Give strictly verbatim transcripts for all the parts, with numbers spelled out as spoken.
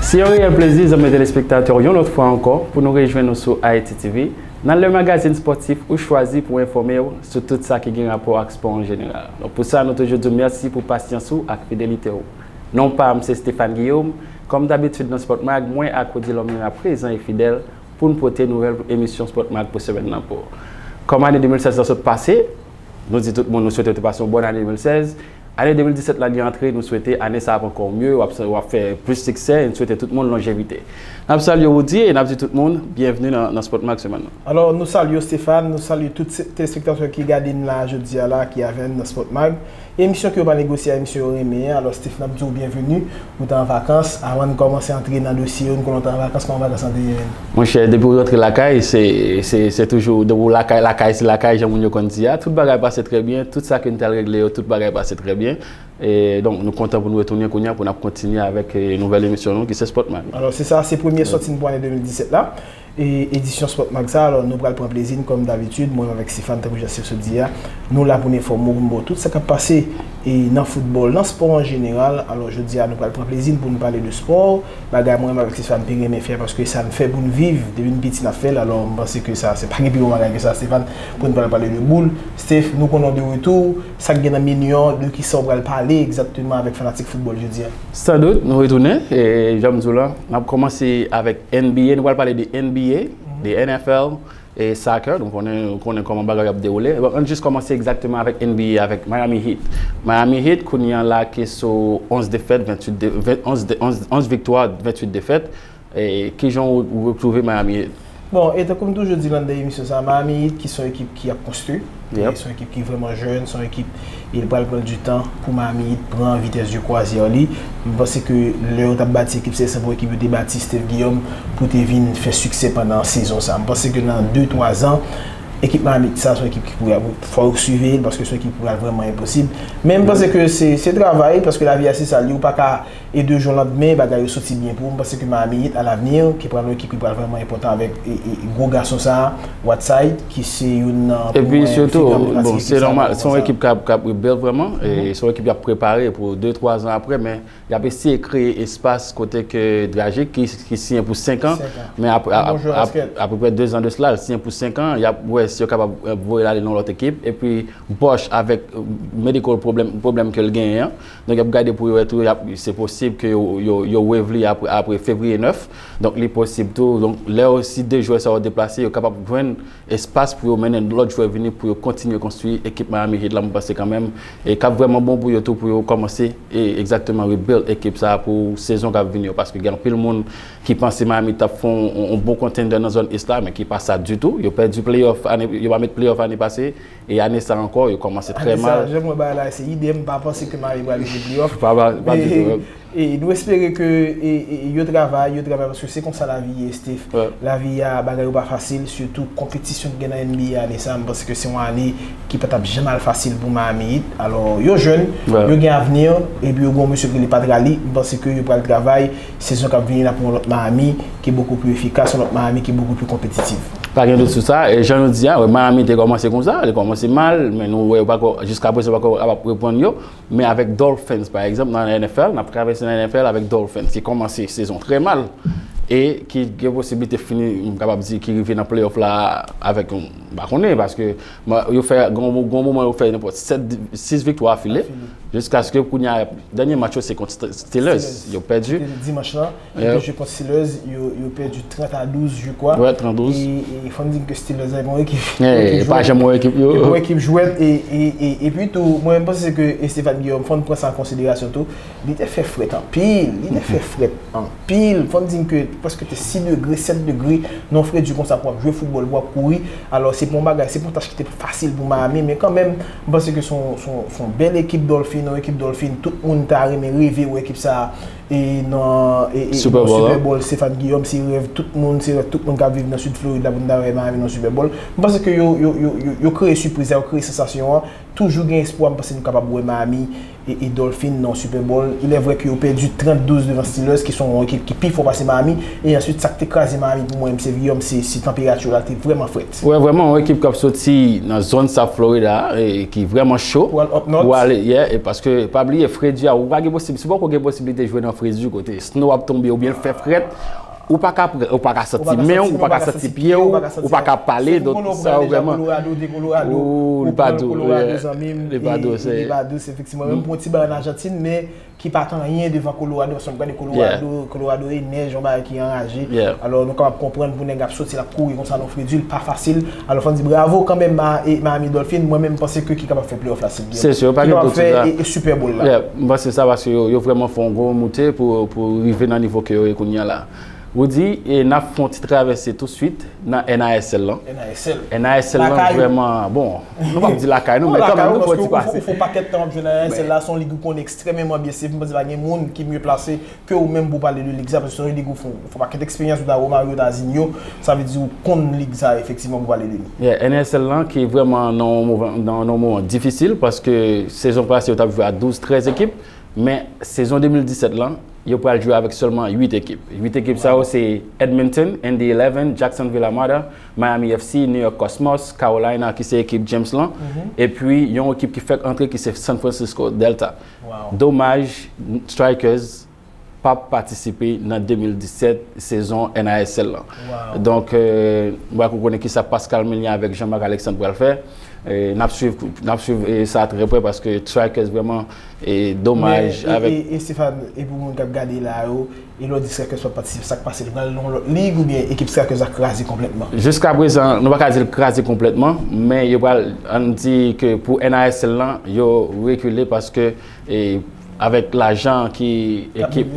Se yon reyèl plezi, zanmi telespektatè, yon lòt fwa ankò, pou nou rejwenn nou sou Haïti T V, nan le magazin spòtif ou chwazi pou enfòme w sou tout sa ki gen rapò ak spò an jeneral. Donk, pou sa, nou toujou di w mèsi pou pasyans ou ak fidelite w. Non pa m, se Stéphane Guillaume. Kòm dabitid nan Sport Mag, mwen ak Odilon Mira prezan e fidèl pou n pote nouvèl emisyon Sport Mag pou semèn nan pou ou. Kòm ane de mil sèz la sot pase, nou di tout moun nou swete yo te pase yon bòn ane de mil sèz. Ane de mil disèt la li antre, nou swete ane sa ap ankò mye, w ap, w ap fè plis siksè, e n swete tout moun lonjevite. N ap salye Woody e n ap di tout moun byenvni nan, nan Sport Mag semèn nan. Alò, nou salye w, Stéphane, nou salye tout se- telespektatè ki gade n la jodi a la, ki avè n nan Sport Mag. Emisyon ke yo pa negosye a, emisyon yo renmen an. Alò, Steph, n ap di w byenveni. Ou te an vakans. Anvan n kòmanse antre nan dosye yo, n konnen w te an vakans, kòman vakans lan te ye menm? Monchè, depi w rantre lakay, se, se, se toujou, depi w lakay, lakay se lakay, jan moun yo konn di a. Tout bagay pase trè byen, tout sa ke n t al regle yo, tout bagay pase trè byen. E, donk, nou kontan pou nou retounen kounye a, pou n ap kontinye avèk, e, nouvèl emisyon nou, ki se Sport Mag. Alò, se sa, se premye sòti n pou ane de mil disèt la. E, edisyon Sport Mag sa, alò, nou pral pran plezi n, kòm dabitid, mwen menm avèk Stéphane, tankou jan Steph sot di a, nou la pou n enfòme w, pou n ba w tout sa k ap pase, e, nan foutbòl, nan spò an jeneral. Alò, jodi a, nou pral pran plezi n pou n pale de spò, bagay mwen menm avèk Stéphane pi renmen fè, paske sa n fè pou n viv, depi n piti n ap fè l, alò, m panse ke sa, se pa gen pi bon bagay ke sa, Stéphane, pou n pral pale de boul. Steph, nou konnen w de retou, sa k gen nan meni an, de kisa w pral pale egzakteman avèk fanatik foutbòl jodi a? San dout, nou retounen, e, jan m di w la, n ap kòmanse avèk N B A, nou pral pale de N B A, de N F L, e soccer, nou konnen, nou konnen kòman bagay yo ap dewoule. Bon, ann jis kòmanse egzakteman avèk N B A, avèk Miami Heat. Miami Heat, kounye a la, ki sou onz defèt, venntuit de, ven, onz de, onz, onz viktwa, venntuit defèt. E kijan w, w retwouve Miami Heat? Bon, e tankou m toujou di l anndan emisyon sa, Miami Heat ki se yon ekip ki ap konstwi. Yep. Se yon ekip ki vrèman jèn, se yon ekip, e l pral pran du tan pou Miami Heat pran vitès de kwazyè li. M panse ke lè yo t ap bati ekip sa, se pou ekip yo te bati Steph Guillaume pou te vin fè siksè pandan sezon sa. M panse ke nan de, twa zan, ekip Miami Heat sa, se yon ekip ki pou, fò yo swive l, paske se yon ekip ki pral vrèman enposib. Men m panse ke se, se travay, paske lavi a se sa l ye, ou pa ka e de jou landmen, bagay yo soti byen pou ou. M panse ke Miami Heat, alavni, ki pral yon ekip ki pral vrèman enpòtan avèk, e, e, gwo gason sa, Whiteside, ki se youn nan, pou mwen, figi anblematrik ekip sa. Epi sitou, bon, se nòmal, se yon ekip k ap, k ap rebuild vrèman, e se yon ekip y ap prepare pou de, twa zan apre, men y ap eseye kreye espas kote ke Dragic, ki, ki siyen pou senk an, men ap, ap, ap, apeprè de zan de sila, l siyen pou senk an, y ap wè si yo kapab, e, voye l ale nan lòt ekip, epi Bosh avèk, e, medical problem, pwoblèm ke l genyen an, Donk, y ap gade pou yo wè tou, y ap, se posib ke yo, yo, yo waive li apre, apre fevriye nèf. Donk, li posib tou. Donk, lè yo, si de jwè sa yo deplase, yo kapab jwenn espas pou yo mennen lòt jwè vini pou yo kontinye konstwi ekip Miami Heat la, mwen panse kanmenm, e k ap vrèman bon pou yo tou, pou yo kòmanse, e, egzakteman rebuild ekip sa a pou sezon k ap vini yo, paske gen anpil moun ki panse Miami t ap fè yon, yon bon contender nan zòn Est la, men ki pa sa ditou. Yo pèdi playoff ane, yo pa met playoff ane pase, E ane sa ankò, yo kòmanse trè mal. Ane sa, jan m wè bagay la, se idem, m pa panse ke Miami pral rive playoff. Pa, pa, pa ditou, e, nou espere ke, e, e, yo travay, yo travay, paske se konsa lavi ye, Steph. Lavi a, bagay yo pa fasil, sitou konpetisyon ki gen nan N B A ane sa, m panse ke se yon ane ki pa t ap janm al fasil pou Miami Heat. Alò, yo jèn, yo gen avni, epi yo gen yon mesye ki rele Pat Riley, m panse ke yo pral travay, sezon k ap vini la pou yon lòt Miami ki beaucoup plus efficace, yon lòt Miami ki beaucoup plus compétitive. Pa gen dout sou sa, e jan nou di a, wi, Miami te kòmanse konsa, li kòmanse mal, men nou wè yo pako, jiskaprezan yo pako kapab reprann yo, men avèk Dolphins, pa egzanp, nan N F L, n ap travèse nan N F L avèk Dolphins, ki kòmanse sezon trè mal, e ki gen posiblite fini, m kapab di, ki rive nan playoff la avèk yon, m pa konnen, paske, yo fè, gon, gon moman yo fè nenpòt sèt, sis viktwa afile, jiskaske kounye a, dènye match yo se kont St-, Steelers, yo pèdi. Dimanch lan, yo te jwe kont Steelers, yo, yo pèdi trant a douz, je crois. Wè, trant a douz. E, e fò n di ke Steelers la, e pa yon ekip, e pa janm yon ekip, yo. E pa yon ekip jwèt, e, e, e, epi tou, mwen, m panse ke Stéphane Guillaume, fò n pran sa an konsiderasyon tou, li te fè frèt anpil, li te fè frèt anpil. Fò n di ke prèske te sis degre, sèt degre, nan fredi konsa pou w ap jwe foutbòl, pou w ap kouri. Alò, se pa yon bagay, se pa yon tach ki te fasil pou Miami, men kanmenm, m panse ke se yon, se yon, se yon bèl ekip Dolphin, yon ekip Dolphin, tout moun ta renmen reve wè ekip sa a. E nan, e, e, nan Super Bowl, Stéphane Guillaume, se rèv tout moun, se rèv tout moun k ap viv nan Sid Florid la pou n ta wè Miami nan Super Bowl. M panse ke yo, yo, yo, yo, yo kreye sipriz la, yo kreye sansasyon an. Toujou gen espwa, m panse nou kapab wè Miami e, e Dolphin nan Super Bowl. Il est vrai ke yo pèdi trant a douz devan Steelers, ki se yon ekip ki pi fò pase Miami. E answit, sa k te kraze Miami pou mwen, M C Guillaume, se, se tanperati la, te vrèman frèt. Wè, vrèman, yon ekip k ap soti nan zòn South Florida, e ki vrèman cho. Pou al up north. Pou ale, yeah, e paske, pa bliye, fredi a, ou pa gen posib-, si w poko gen posiblite jwe nan fredi, kote snow ap tonbe oubyen l fè frèt, ou pa ka pre- ou pa ka santi men w, ou pa ka santi pye w, ou pa ka pale, donk sa yo vrèman. Ou li pa dou, li pa dou, se. Li pa dous, efektivman. Menm pou yon ti bagay an Ajantin, men ki pa t anyen devan Colorado, paske m gade Colorado, Colorado e nèj, yon bagay ki anraje. Alò, nou kapab konprann pou nèg ap soti, l ap kouri konsa nan fredi, li pa fasil. Alò, fò n di bravo kanmenm a e Miami Dolphin. Mwen menm, m panse ke ki kapab fè playoff la, se Miami. Se si, pa gen dout sou sa. Ki kapab fè e, e Super Bowl la. Yeah, m panse sa paske yo, yo vrèman fè yon gwo moute pou, pou rive nan nivo ke yo ye kounye a la. Rudy, e n ap fè yon ti travèse tou swit nan N A S L lan. N A S L. N A S L lan vrèman, bon, nou p ap di lakay nou, men kanmenm nou fè yon ti pase. Ou fè yon pakèt tan w ap jwe nan N A S L la, se yon lig ou konnen ekstrèmeman byen, Steve. M panse pa gen moun ki mye plase ke ou menm pou pale de lig sa, paske se yon lig ou fè, ou fè yon pakèt eksperyans, ou ta Romario, ou ta Zinho, sa vle di ou konn lig sa efektivman pou pale de li. Yeah, N A S L lan ki vrèman nan yon moman, nan, nan yon moman difisil, paske sezon pase yo t ap jwe a douz, trèz ekip, men sezon de mil disèt lan, yo pral jwe avèk sèlman uit ekip. Uit ekip sa yo se Edmonton, Indy Eleven, Jacksonville Armada, Miami F C, New York Cosmos, Carolina ki se ekip James lan, epi yon ekip ki fèk antre ki se San Francisco Delta. Domaj, Strikers p ap patisipe nan de mil disèt sezon N A S L lan. Donk, euh, m pa ko konnen kisa Pascal Melnier avèk Jean-Marc Alexandre pral fè. E n ap swiv, n ap swiv, e, sa trè prè paske Strikers vrèman, e, domaj avèk. E, e Stéphane, e pou moun k ap gade la yo, e lè w di Strikers p ap patisipe, sa k pase? Li pral nan yon lòt lig oubyen ekip Strikers la kraze konplètman? Jiska prezan, nou pa ka di l kraze konplètman, men yo pral, ann di ke pou N A S L lan, yo rekile paske, e, avèk lajan ki ekip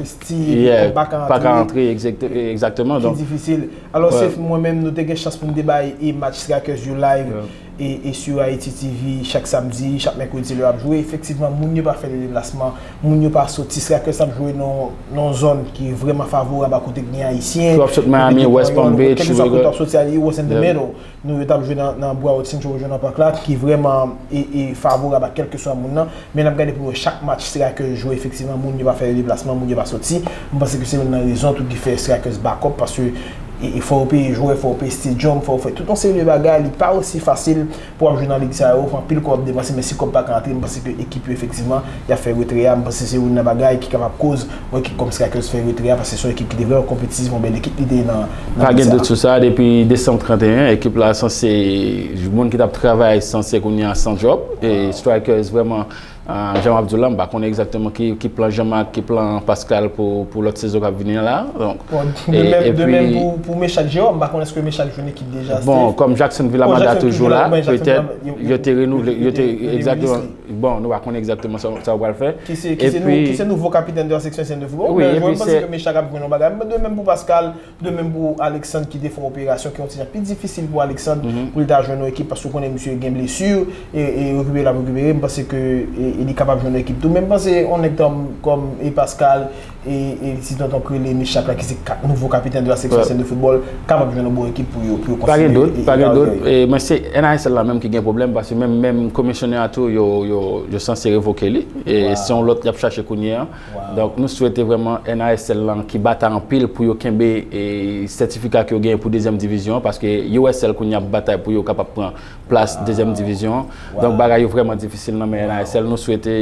pa ka antre, egzakteman. Ki difisil. Alò, se mwen menm, nou te gen chans pou n te bay e match Strikers yo live e, e sou Haiti T V chak samdi, chak mèkredi lè y ap jwe. Efektivman, moun yo pa fè de deplasman, moun yo pa soti. Strikers ap jwe nan, nan yon zòn ki vrèman favorab a kote k gen Ayisyen, kote k gen Panyòl, kèlkeswa kote w ap soti a, it was in the middle. Nou, yo t ap jwe nan, nan Broward Central Regional Park la, ki vrèman e, e favorab a kèlkeswa moun nan. Men n ap gade pou nou wè chak match Strikers jwe, efektivman, moun yo pa fè deplasman, moun yo pa soti. M panse ke se youn nan rezon tou ki fè Strikers back up, paske e, e fò yo peye jwè, fò yo peye stadium, fò yo fè tout yon seri de bagay. Li pa osi fasil pou w ap jwe nan lig sa yo, fò anpil kòb depanse, men si kòb pa ka antre, m panse ke ekip yo, efektivman, y ap fè retrè a. M panse se youn nan bagay ki kapab koz yon ekip kòm Strikers fè retrè a, paske se yon ekip ki te vrèman konpetitif, yon bèl ekip li te ye nan, nan lig sa. Pa gen dout sou sa, depi desanm trannteyen, ekip la sanse, moun ki t ap travay sanse kounye a san djòb, e Strikers vrèman, ah, jan m ap di w la, m pa konnen egzakteman ki, ki plan Jean-Marc, ki plan Pascal pou, pou lòt sezon k ap vini an la. Donk, de menm, de menm pou, pou Mechak Jerome, m pa konnen èske Mechak jwenn ekip deja, Steve. Bon, kòm Jacksonville Armada toujou la, petèt, yo te renouvle, yo te, egzakteman. Bon, nou pa konnen egzakteman sa, sa yo pral fè. Ki se, ki se nou, ki se nouvo kapitèn de la section haïtienne de football. Wi, men epi m panse ke Mechak ap jwenn yon bagay. De menm pou Pascal, de menm pou Alexandre ki te fè yon operasyon ki yon ti jan pi difisil pou Alexandre pou li ta jwenn yon ekip, paske ou konnen misye gen blesi, e, e rekipere l ap rekipere. M panse ke, e, e li kapab jwenn yon ekip tou. Men m panse yon nèg kòm, kòm, e Pascal, e, e ti tonton k rele Mechak la, ki se ka-, nouvo kapitèn de la section haïtienne de football, kapab jwenn yon bon ekip pou yo, pou yo kontinye. Pa gen dout, pa gen dout. E, men se N A S L la menm ki gen pwoblèm, paske menm, menm komisyonè a tou, yo, yo, yo sanse revoke li. E se yon lòt y ap chache kounye a. Donk, nou swete vrèman N A S L lan ki batay anpil pou yo kenbe, e, sètifika ke yo genyen pou dezyèm divizyon an, paske U S L kounye a ap batay pou yo kapab pran plas dezyèm divizyon an. Donk, bagay yo vrèman difisil nan men N A S L. Nou swete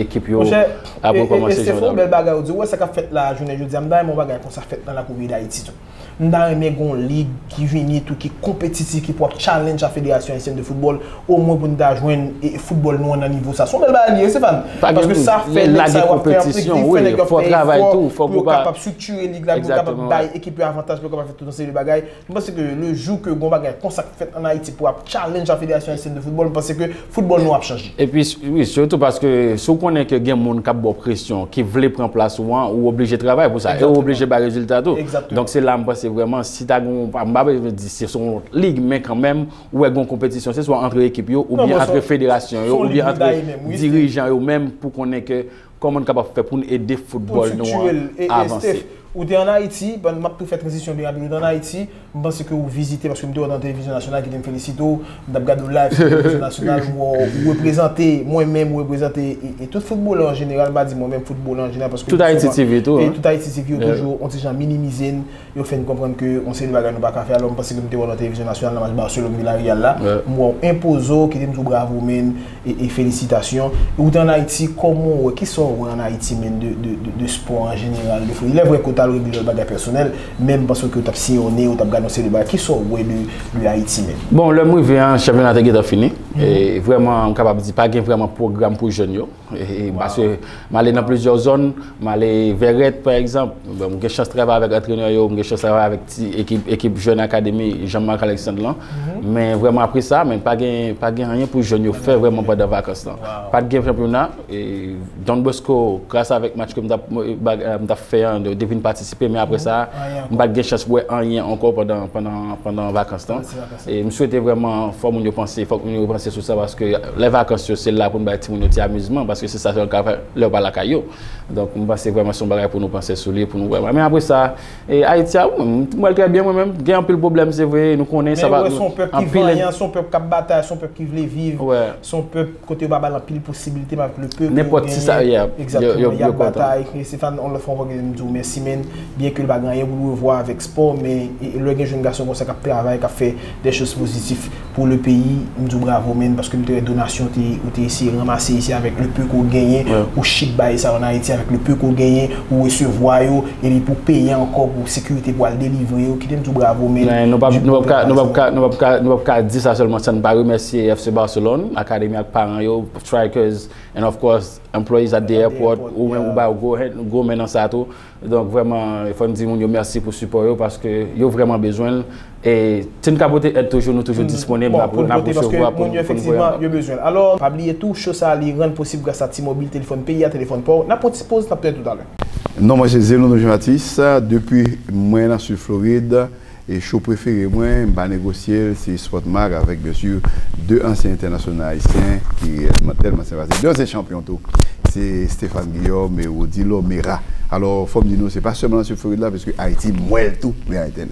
ekip yo ap rekòmanse jan yo ta vle. Monchè, e, e, e, Steph, yon bèl bagay ou di. Ou wè sa k ap fèt la, jounen jodi a, m ta renmen yon bagay konsa fèt nan lakou peyi Dayiti tou. M ta renmen gen yon lig ki vini tou, ki konpetitif, ki pou ap challenge a Fédération Haïtienne de Football, omwen pou n ta jwenn, e, foutbòl nou an nan nivo sa. Se yon bèl bagay li ye, Stéphane. Paske sa fè nèg sa yo ap fè anpil efò, fò yo travay tou, pou yo kapab estriktire lig la, pou yo kapab bay ekip yo avantaj, pou yo kapab fè tout yon seri de bagay. M panse ke le jou ke gon bagay konsa k fèt ann Ayiti pou ap challenge a Fédération Haïtienne de Football, m panse ke foutbòl nou ap chanje. Epi, wi, sitou paske si w konnen ke gen moun k ap ba w presyon, ki vle pran plas ou an, ou oblije travay pou sa. E ou oblije bay rezilta tou. Donk, se la m panse vrèman, si ta gen yon, m pa bezwen di se yon lòt lig, men kanmenm, ou wè gen yon konpetisyon, se swa antre ekip yo, oubyen antre federasyon yo, oubyen antre dirijan yo menm, pou konnen ke kòman n kapab fè pou n ede foutbòl nou an avanse. Ou te ann Ayiti, m ap tou fè tranzisyon byen rapid, ou te ann Ayiti, m panse ke ou vizite, paske m te wè w nan televizyon nasyonal, kite m felisite w, m t ap gade w live sou televizyon nasyonal, m wè w reprezante, mwen menm, ou reprezante, e, e tout foutbolè an jeneral, m pa di mwen menm, foutbolè an jeneral, paske tout Ayiti T V tou, e tout Ayiti T V yo toujou, on ti jan minimize n, yo fè n konprann ke on seri de bagay nou pa ka fè, alò m panse ke m te wè w nan televizyon nasyonal, nan match Barcelone Villarreal la, m wè w enpoze w, kite m di w bravo, men, e, e felisitasyon. E ou te ann Ayiti, kòman w wè, kisa w wè ann Ayiti, men, de, de, de, de spò an jeneral, de foot? Il est vrai ke w t al regle lòt bagay pèsonèl, men m panse ke w t ap siyonnen, ou t ap gade yon seri de bagay. Kisa w wè de, de Ayiti, men? Bon, lè m rive an, chanpyona te gentan fini. E vrèman, m kapab di, pa gen vrèman pwogram pou jèn yo. E, e, paske m ale nan plizyè zòn, m ale Vèrèt, pa egzanp. Bon, m gen chans travay avèk antrenè yo, m gen chans travay avèk ti ekip, ekip jèn akademi Jean-Marc Alexandre lan. Men vrèman apre sa, men pa gen, pa gen anyen pou jèn yo fè vrèman pandan vakans lan. Pa t gen chanpyona, e Don Bosco, gras avèk match ke m t ap, m t ap fè an, de, de vin patisipe, men apre sa, m pa t gen chans wè anyen ankò pandan, pandan, pandan vakans lan. E m swete vrèman, fò moun yo panse, fòk moun yo panse sou sa, paske lè vakans yo, se la pou n bay timoun yo ti amizman, paske se sa yo ka fè lè yo pa lakay yo. Donk, m panse vrèman se yon bagay pou nou panse sou li, pou nou vrèman. Men apre sa, e Ayiti a, m, m wè l trè byen, mwen menm. Gen anpil pwoblèm, se vre, nou konnen sa. Men w wè, se yon pèp ki vanyan, se yon pèp k ap batay, se yon pèp ki vle viv, se yon pèp kote yo pa ba l anpil posibilite, men avèk le peu ke yo genyen, egzakteman, y ap batay. Stefan, yon lòt fwa ankò, m di w mèsi, men byen ke l pa gen anyen pou l revwa avèk spò, men, e, e lè gen jèn gason konsa k ap travay, k ap fè de choz pozitif pou le peyi, m di w bravo, men, paske m te wè donasyon te, ou te eseye ranmase isi avèk le peu ke w genyen, ou chit bagay sa yo ann Ayiti avèk le peu ke w genyen, ou resevwa yo, epi pou peye ankò pou sekirite pou al delivre yo, kite m di w bravo, men. Men nou p ap, nou p ap ka, nou p ap ka, nou p ap ka, nou p ap ka di sa sèlman san n pa remèsye F C Barcelone, akademi ak paran yo, strikers, and of course, employees at the airport, ou menm ou ba yo gwo, gwo men nan sa tou. Donk, vrèman, fò n di moun yo mèsi pou sipò yo, paske yo vrèman bezwen l. E si n ka pote èd toujou, nou toujou disponib, n ap, n ap resevwa pou n, pou n voye ankò. Efektivman, yo bezwen l. Alò, pa bliye tou, show sa a, li rann posib gras a T-Mobile, telefòn peyi a, telefòn pa w. N ap pran ti poz, n ap tounen toutalè. Non, mwen se Zeno Jean Baptiste, depi mwen nan Sid Florid, e show prefere mwen, m pa negosye l, se Sport Mag avèk, byen si, de ansyen entènasyonal ayisyen ki, euh, mwen tèlman senpatik. De ansyen chanpyon tou. Se Stéphane Guillaume e Rody Lomera. Alò, fò m di nou, se pa sèlman nan Sid Florid la, paske Ayiti, m wè l tou, men Ayiti.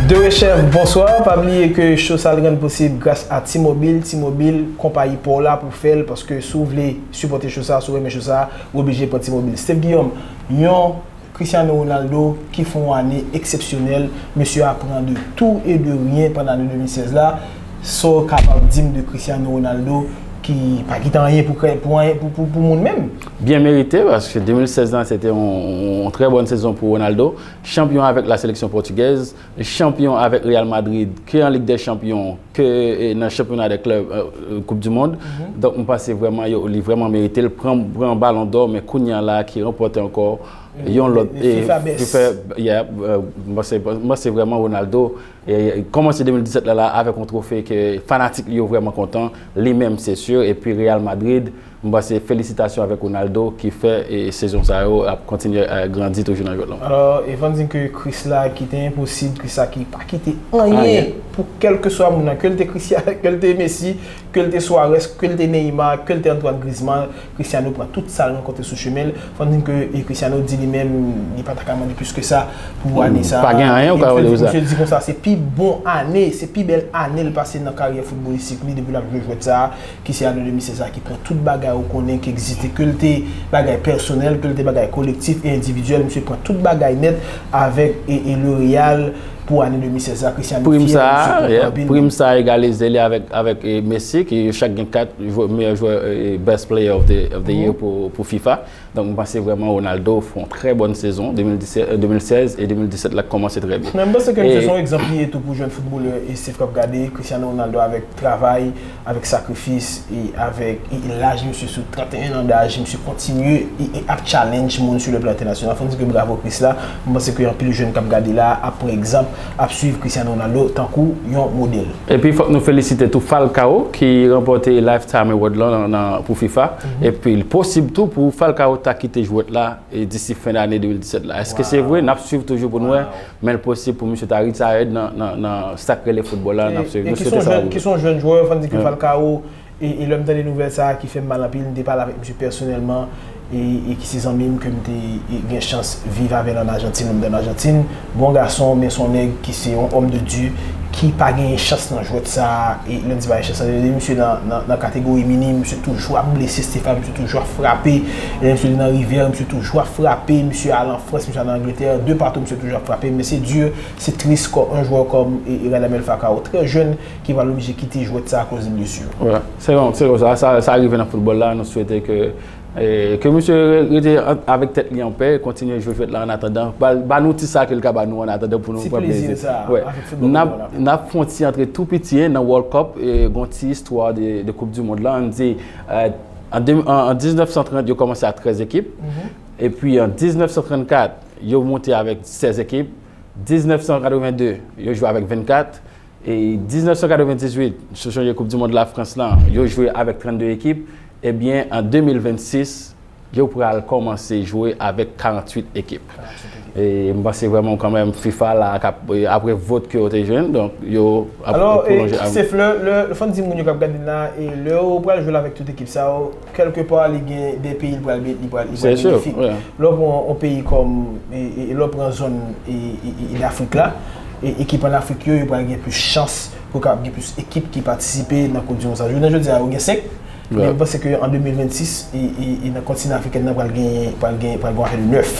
Derechef, bonswa. Pa bliye ke show sa a rann posib gras a T-Mobile. T-Mobile, konpayi pa w la pou fè l, paske si w vle sipòte show sa a, si w renmen show sa a, ou oblije pran T-Mobile. Steve Guillaume, yon Cristiano Ronaldo ki fè yon ane eksepsyonèl. Mesye a pran de tout et de rien pandan ane de mil sèz la. Sa w kapab di m de Cristiano Ronaldo ki pa kite anyen pou, pou, pou, pou, pou moun menm? Byen merite, paske de mil sèz lan, se te yon, yon, yon trè bòn sezon pou Ronaldo. Chanpyon avèk la seleksyon pòtigèz, chanpyon avèk Real Madrid, ke an Lig dè Chanpyon, ke, e, nan chanpyona dè klèb, e, e, Koup di Mond. Donk, m panse vrèman, yo, li vrèman merite l pran, pran Balon dò, men kounye a la, ki ranpòte ankò yon lòt, e, FIFA Best. FIFA, yeah, e, m panse, m panse vrèman Ronaldo, e, e, kòmanse de mil disèt la, la, avèk yon twofe ke fanatik li yo vrèman kontan, li menm, se si, epi Real Madrid, m panse felisitasyon avèk Ronaldo ki fè, e, sezon sa yo ap kontinye, e, grandi toujou nan jwèt lan. Alò, e fò n di ke Chris la ki te enposib, Chris la ki pa kite anyen pou kèlkeswa moun nan, ke l te Cristiano, ke l te Messi, ke l te Suarez, ke l te Neymar, ke l te Antoine Griezmann, Cristiano pran tout sa l rankontre sou chemen l. Fò n di ke, e, Cristiano di li menm, li pa ta ka mande plis ke sa pou ane sa. Pa gen anyen ou ka mande pou sa. Misye di konsa, se pi bon ane, se pi bèl ane l pase nan karyè foutbolistik li depi l ap jwe jwèt sa a, ki se ane de mil sèz la, ki pran tout bagay ou konnen ki egziste, ke l te bagay pèsonèl, ke l te bagay kolektif e endividyèl, misye pran tout bagay nèt avèk, e, e, le Real pou ane de mil sèz la. Cristiano fyè, misye kontan anpil. Prim sa a egalize li avèk, avèk, e, Messi, ki yo chak gen kat jwè, meyè jwè, e, best player of the, of the year pou, pou FIFA. Donk, m panse vrèman Ronaldo fè yon trè bòn sezon, de mil disèt, de mil sèz e de mil disèt la k kòmanse trè byen. Men m panse ke misye se yon egzanp li ye tou pou jèn foutbolè e Steve k ap gade, Cristiano Ronaldo avèk travay, avèk sakrifis, e avèk, e, e laj misye sou trannteyen an daj, misye kontinye e, e ap challenge moun sou le plan entènasyonal. Fò n di ke bravo Chris la. M panse ke anpil jèn k ap gade la ap pran egzanp ap swiv Cristiano Ronaldo tankou yon modèl. Epi fòk nou felisite tou Falcao ki ranpòte Lifetime Award lan nan, nan, pou fifa. Epi li posib tou pou Falcao ta kite jwèt la e disi fen dane de mil disèt la. Èske se vre? N ap swiv toujou pou n wè, men l posib pou misye ta retired nan, nan, nan sa k rele football la. N ap swiv. E ki se yon jèn, ki se yon jèn jwè, fò n di ke Falcao E, e lè m tande nouvèl sa a ki fè m mal anpil, m te pale avèk misye pèsonèlman, e, e ki se zanmi m ke m te, e, gen chans viv avè l ann Ajantin, lè m te ann Ajantin. Bon gason, men se yon nèg ki se yon homme de Dieu, ki pa genyen chans nan jwèt sa a. E lè m di pa gen chans nan jwèt, misye nan, nan, nan kategori minim, misye toujou ap blese Stéphane, misye toujou ap frape. Lè misye te nan Rivière, misye toujou ap frape, misye al an Frans, misye al an Angletè, de patou misye toujou ap frape. Men se di, se tris kò, yon jwè kòm, e, e Radamel Falcao, trè jèn, ki pral oblije kite jwèt sa akoz de blesi. Wi, se kon, se konsa, sa, sa rive nan foutbòl la, nou swete ke, e, ke misye rete an, avèk tèt li anpè, kontinye jwe jwèt la annatandan, ba, ba nou ti sa ke l ka ba nou annatandan pou nou pran plezi. Ti plezi sa, avèk foutbòl la. N ap, n ap fè yon ti antre tou piti, en, nan World Cup, e, gon ti istwa de, de Koup di Mond la, ann di, e, an, an diznèf san trant, yo kòmanse a trèz ekip, epi an diznèf san trannkat, yo monte avèk sèz ekip, diznèf san katreven de, yo jwe avèk vennkat, e diznèf san katreven dizuit, si w sonje Koup di Mond Lafrans lan, yo jwe avèk trannde ekip, ebyen, an de mil vennsis, yo pral kòmanse jwe avèk karanntuit ekip. E m panse vrèman kanmenm fifa la k ap, e, apre vòt ke yo te jwenn, donk, yo ap pwolonje. Alò, e, Sef, lè, lè, fò n di moun yo k ap gade n la, e lè yo pral jwe l avèk tout ekip sa yo, kèlkepa, li gen de peyi li pral, li pral, li pral benefik. Lè w pran yon peyi kòm, e, e, lè w pran zòn, e, e, e, e Dafrik la, e, ekip ann Afrik yo, yo pral gen plis chans pou kapab gen plis ekip ki patisipe nan Koup di Mond sa. Jounen jodi a, yo gen senk, men m panse ke an de mil vennsis, e, e, e nan kontinan afriken nan pral gen, pral gen, pral gen afè de nèf.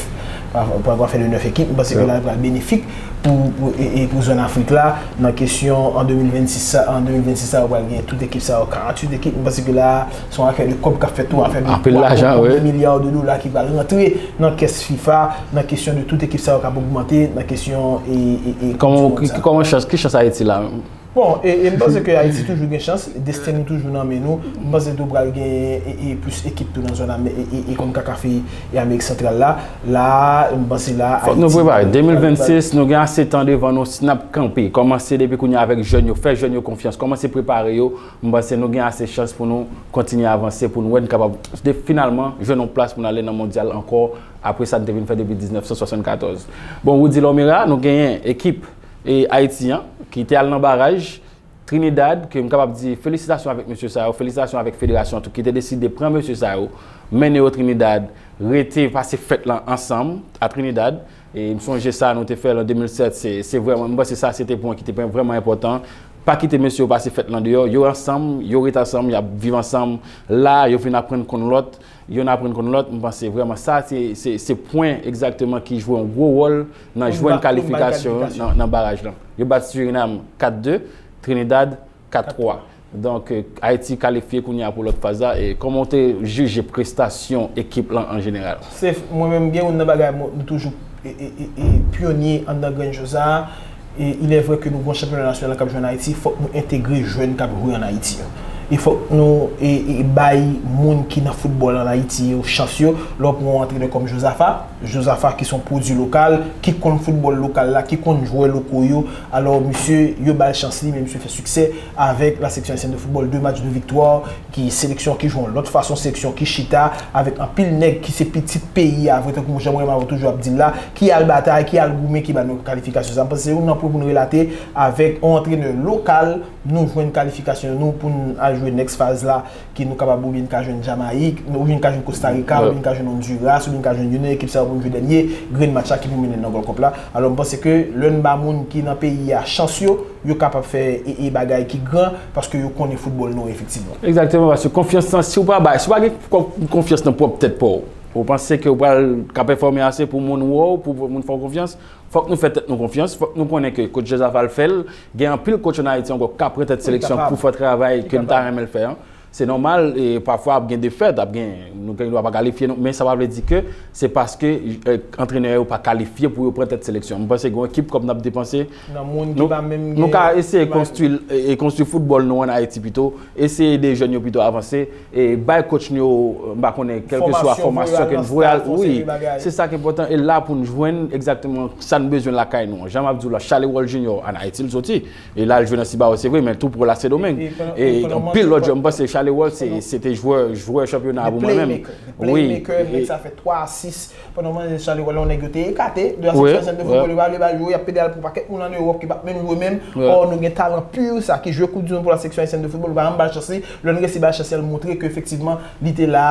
Pral, pral gen afè de nèf ekip. M panse ke la, pral benefik pou, pou, e, e pou zòn Afrik la, nan kesyon an de mil vennsis sa, an de mil vennsis sa, yo pral gen tout ekip sa yo, karanntuit ekip. M panse ke la, se yon afè de kòb k ap fèt tou, afè de twa milya de dola ki pral rantre nan kès fifa, nan kesyon de tout ekip sa yo k ap ogmante, nan kesyon, e, e, e, kòman, ki, kòman chans, ki chans Ayiti la menm? Bon, e, e m panse ke Ayiti toujou gen chans, desten nou toujou nan men nou. M panse tou pral gen, e, e, plis ekip tou nan zòn Ame-, e, e, e, kòm Kakaf e, e Amerik Santral la. La, m panse la, fòk nou prepare. De mil vennsis, nou gen ase tan devan nou, si n ap kanpe, kòmanse depi kounye a avèk jèn yo, fè jèn yo konfyans, kòmanse prepare yo, m panse nou gen ase chans pou nou kontinye avanse, pou nou wè n kapab, de, finalman, jwenn yon plas pou n ale nan mondyal ankò, apre sa n te vin fè depi diznèf san swasannkatòz. Bon, Rudy Lomera, nou genyen ekip, e, Ayiti an, ki te al nan baraj, Trinidad, ke m kapab di felisitasyon avèk mesye sa yo, felisitasyon avèk federasyon an tou ki te deside pran mesye sa yo, mennen yo Trinidad, rete pase fèt lan ansanm a Trinidad. E m sonje sa, nou te fè l an de mil sèt, se, se vrèman, m panse sa se te pwen ki te pwen vrèman enpòtan. Pa kite mesye yo pase fèt lan deyò, yo ansanm, yo ret ansanm, y ap viv ansanm. La, yo vin aprann konn lòt, youn aprann konn lòt. M panse vrèman sa, se, se, se pwen egzakteman ki jwe yon gwo wòl nan jwenn kalifikasyon nan, nan baraj lan. Yo bat Surinam kat de, Trinidad kat twa. Donk, e, Ayiti kalifye kounye a pou lòt faz la. E kòman w te jije prestasyon ekip lan an jeneral? Se, mwen menm, gen youn nan bagay mwen, nou toujou, e, e, e, e, pyonye anndan grenn jwèt sa a. E, il est vrai que nou gen yon chanpyona nasyonal k ap jwe ann Ayiti, fòk nou entegre jèn k ap jwe ann Ayiti yo. E fòk nou, e, e, bay moun ki nan foutbòl ann Ayiti yo chans yo. Lè w pran yon antrenè kòm Jozafa, Jozafa ki se yon pwodui lokal, ki konn foutbòl lokal la, ki konn jwè loko yo, alò misye, yo ba l chans li, men misye fè siksè avèk la sélection haïtienne de football, de match, de victoire, ki seleksyon ki jwe yon lòt fason, seleksyon ki chita avèk anpil nèg ki se pitit peyi a vre, tankou jan mwen menm avè w toujou ap di l la, ki al batay, ki al goumen, ki ba nou kalifikasyon sa. M panse se youn nan pwen pou n relate avèk yon antrenè lokal, nou jwenn kalifikasyon nou pou n al jwe next phase la, ki nou kapab oubyen n ka jwenn Jamayik, oubyen n ka jwenn Kosta Rika, oubyen n ka jwenn Ondiras, oubyen n ka jwenn youn nan ekip sa yo pou n jwe dènye grenn match la ki pou mennen n nan Gold Cup la. Alò, m panse ke lè n ba moun ki nan peyi a chans yo, yo kapab fè e, e bagay ki gran, paske yo konnen foutbòl nou efektivman. Egzakteman, paske konfyans lan, si w pa bay, si w pa gen kon-, konfyans nan pwòp tèt pa w, ou panse ke w pral ka pèfòme ase pou moun wè w, pou moun fè w konfyans, fòk nou fè tèt nou konfyans, fòk nou konnen ke coach Jozafa l fè l, gen anpil coach ann Ayiti ankò k ap pran tèt seleksyon pou fè travay ke n ta renmen l fè an. Se nòmal, e pafwa ap gen defèt, ap gen, nou gen dwa pa kalifye, non, men sa pa vle di ke se paske e, antrenè yo pa kalifye pou yo pran tèt seleksyon. M panse gen yon ekip kòb n ap depanse. Nan moun ki Nou, pa menm nou gen ka eseye ki pa konstwi, e, e konstwi foutbòl nou ann Ayiti pito, eseye ede jèn yo pito avanse, e bay coach nou yo, m pa konnen, kèlkeswa fòmasyon ke n voye al, wi, se sa ki enpòtan, e la pou n jwenn egzakteman sa n bezwen lakay nou an. Jan m ap di w la, Charleroi Junior ann Ayiti l soti, e la l jwe nan Cibao, se vre, men tou pwò la Sendomeng. E anpil lòt jwè, m panse Charleroi se, se te jwè, jwè chanpyona a pou mwen menm. Wi, playmaker, nèg sa fè twa asis. Pandan w manyen Charleroi la, yon nèg yo te ekate de la seksyon sèn de foutbòl, yo pa vle ba l jwe, y ap pede al pran pakèt moun ann Ewòp ki p ap menm jwe menm. Ò, nou gen talan pur sa, ki jwe koup di mond pou la seksyon ayisyèn de foutbòl, nou pa janm ba l chans li. Lè n resi ba l chans li, al montre ke efektivman, li te la,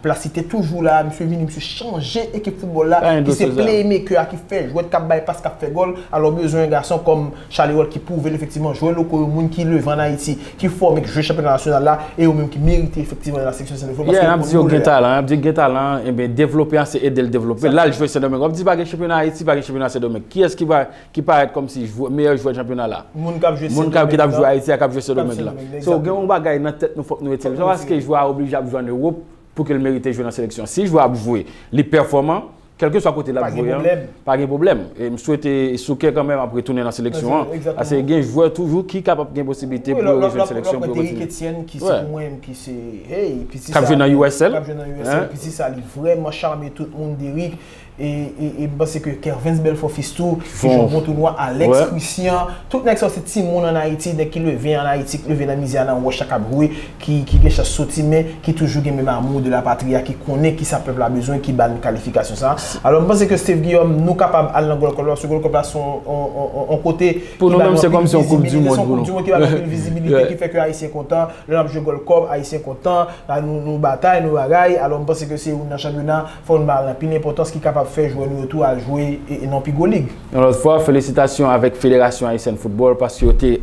plas li te toujou la, misye vini, misye chanje ekip foutbòl la, ki se playmaker a, ki fè jwèt, k ap bay pas, k ap fè gòl. Alò, bezwen yon gason kòm Charleroi ki pwouve l efektivman, jwè lokal yo, moun ki leve ann Ayiti, ki fòme, ki jwe chanpyona nasyonal la, e yo menm ki merite efektivman nan la seksyon Sendomeng. Yeah, n ap di yo gen talan, n ap di gen talan, ebyen, devlope a, se ede l devlope. L al jwe Sendomeng. W ap di pa gen chanpyona Ayiti, pa gen chanpyona Sendomeng. Kiyès ki pa, ki parèt kòmsi jwè, meyè jwè chanpyona la? Moun k ap jwe Sendomeng. Moun k ap, ki t ap jwe Ayiti a, k ap jwe Sendomeng la. So, gen yon bagay nan tèt nou, fòk nou retire l. Se pa paske jwè a oblije ap jwe ann Ewòp pou ke l merite jwe nan seleksyon. Si jwè a ap jwe, li pèfòman, kèlkeswa kote l ap jwe an, pa gen pwoblèm. E m swete Souquet kanmenm ap retounen nan seleksyon an. Paske gen jwè toujou ki kapab gen posibilite pou yo rejwenn seleksyon, pou yo retounen. Etienne, ki se pou mwen, ki se, hey, piti sa, k ap jwe nan U S L, k ap jwe nan U S L, piti sa, li vrèman chame tout moun, Derrick. E, e, e m panse ke Kervens Belfort Fils tou, ki jwe yon bon tounwa, Alex Christian, tout nèg sa yo se timoun ann Ayiti, nèg ki leve ann Ayiti, ki leve nan mizè a, nan wòch la, k ap jwe, ki, ki gen chans soti, men ki toujou gen menm amour de la patrie a, ki konnen kisa pèp la bezwen, ki ba n kalifikasyon sa a. Alò, m panse ke Steve Guillaume, nou kapab al nan Gold Cup la, paske Gold Cup la se yon, yon, yon, yon, yon kote pou nou menm, se kòmsi yon koup di mond pou nou. Se yon koup di mond ki ba n anpil vizibilite, ki fè ke Ayisyen kontan. Lè n ap jwe Gold Cup, Ayisyen kontan, la, nou, nou batay, nou bagay. Alò, m panse ke se youn nan chanpyona, fò nou ba l anpil enpòtans, ki kapab fè jwè nou yo tou al jwe e, e nan pi gwo lig. Yon lòt fwa, felisitasyon avèk Federasyon Ayisyèn Foutbòl, paske yo te,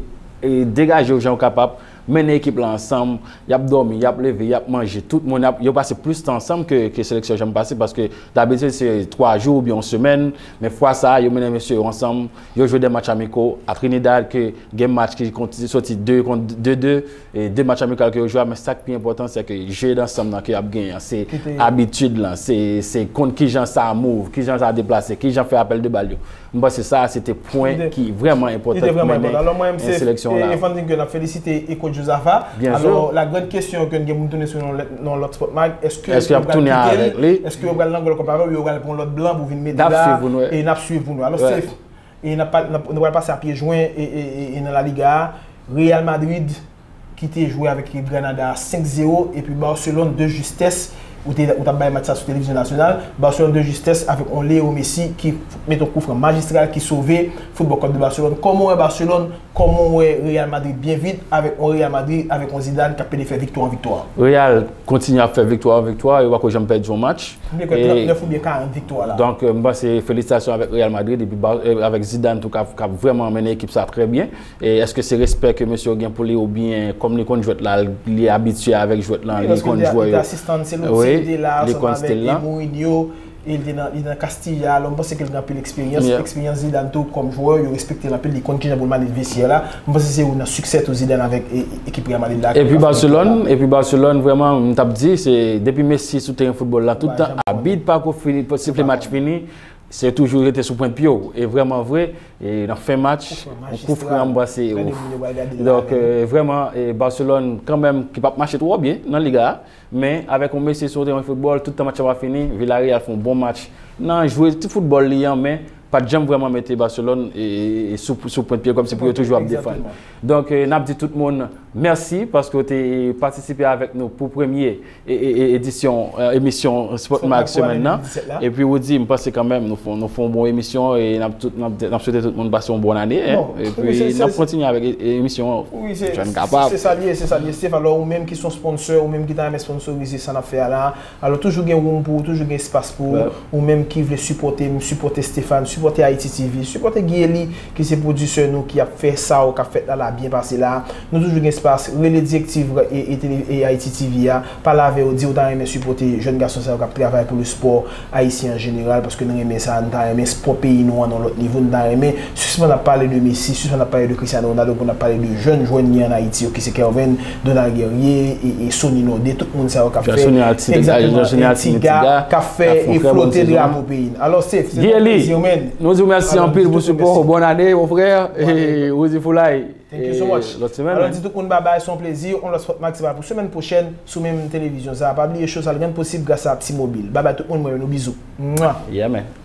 e, degaje yo jan yo kapab, mennen ekip la ansanm, y ap dòmi, y ap leve, y ap manje, tout moun, y ap, yo pase plis tan ansanm ke, ke seleksyon janm pase, paske dabitid se twa jou oubyen yon semèn, men fwa sa a, yo mennen mesye yo ansanm, yo jwe de match amiko a Trinidad, ke gen match ki konti-, soti de kont de de, e de match amikal ke yo jwe a, men sa k pi enpòtan, se ke jeu d'ensemble nan ke y ap genyen an, se abitid lan, se, se konn kijan sa move, kijan sa deplase, kijan fè apèl de bal yo. M panse sa a, se te pwen ki vrèman enpòtan pou mennen seleksyon la. Alò, mwen, se, e, e fò n di ke n ap felisite e coach Josapha. Alò, la grande question ke n gen pou n tounen sou nan lòt, nan lòt Sport Mag, èske yo pral kite l? Èske yo pral nan Gold Cup avè l, yo pral pran lòt blan pou vin mete la, e n ap swiv pou nou. Alò, Steph, e n ap pa-, n ap, nou pral pase a pye jwen e, e, e, e nan La Liga a, Real Madrid ki te jwe avèk ekip Granada a senk zewo, epi Barcelone de justesse, ou te, ou t ap bay match sa sou televizyon nasyonal, Barcelone de justesse avèk yon Leo Messi ki mete yon koufran majistral ki sove Football Club de Barcelone. Kòman w wè Barcelone? Kòman w wè Real Madrid byen vit avèk yon Real Madrid avèk yon Zidane k ap pede fè viktwa an viktwa? Real kontinye ap fè viktwa an viktwa, yo pako janm pèdi yon match. M te kwè trannèf oubyen karant viktwa la. Donk, euh, m panse felisitasyon avèk Real Madrid epi ba-, euh, avèk Zidane tou k ap, k ap vrèman mennen ekip sa trè byen. E èske se respè ke mesye yo gen pou li oubyen kòm li konn jwèt la, li abitye avèk jwèt lan, li konn jwè yo. Wi, li konn stil lan. E li te nan, li nan Castilla, alò m panse ke l gen anpil eksperyans, eksperyans Zidane tou kòm jwè, yo respekte l anpil, li konn kijan pou l manèj vestyè la. M panse se youn nan siksè tou Zidane avèk e, e, ekip Real Madrid la. Epi Barcelone, epi Barcelone, vrèman, m t ap di, se depi Messi sou teren foutbòl la, tout tan abit pako fini, sifle match fini, se toujou rete sou pwent pye w. E vrèman vre, e nan fen match, yon koufran, m panse, ouf. Donk, e, vrèman, e, Barcelone, kanmenm, ki p ap mache twò byen nan Liga a, men avèk yon Messi sou yon teren foutbòl, tout tan match la pa fini, Villarreal fè yon bon match nan jwe ti foutbòl li an, men pa t janm vrèman mete Barcelone, e, e, e sou, sou pwent pye, kòmsi pou yo toujou ap defann. Donk, e, n ap di tout moun mèsi paske w te patisipe avèk nou pou premye e, e, e, edisyon, e, emisyon Sport Mag semèn nan. Epi Woody, m panse kanmenm nou fè, nou fè yon bon emisyon e n ap tout, n ap, n ap swete tout moun pase yon bòn ane, en. Epi n ap kontinye avèk e, e, emisyon an. Wi, se, se sa l ye, se sa l ye, Steph. Alò, ou menm ki se yon sponsor, ou menm ki ta renmen sponsorize sa n ap fè a la, alò, toujou gen woum pou ou, toujou gen espas pou ou. Ou menm ki vle sipòte m, sipòte Stéphane, Sipòte Ayiti TV, sipòte Guy Eli ki se pwodisè nou ki ap fè sa w k ap fèt la, la byen pase la. Nou toujou gen espas, rele direktiv e, e, tele- e Ayiti TV a, pale avè yo, di w ta renmen sipòte jèn gason sa yo k ap travay pou le spò ayisyen an jeneral, paske nou renmen sa, nou ta renmen spò peyi nou an nan lòt nivo, nou ta renmen sispann ap pale de Messi, sispann ap pale de Cristiano Ronaldo pou n ap pale de jèn jwè n gen an Ayiti yo ki se Kerven, Donald Guerrier, e, e Sony Nordé, tout moun sa yo k ap fè Sony Altidega, egzakteman, Sony Altidega, Tiga, k ap fè e flote drapo peyi n. Alò, Steve, se yon plezi, man. Nou di w mèsi anpil pou sipò w. Bòn ane, mon frè. E Rosie Foulay. Thank you so much. Lòt semèn. Alò, di tout moun babay, se yon plezi. On lòt spòt maksimal pou semèn pwochèn sou menm televizyon sa. Pa bliye cho sa, l rann posib gras a T-Mobile. Babay tout moun, mwen, nou bizou. Mwa. Yeah, man.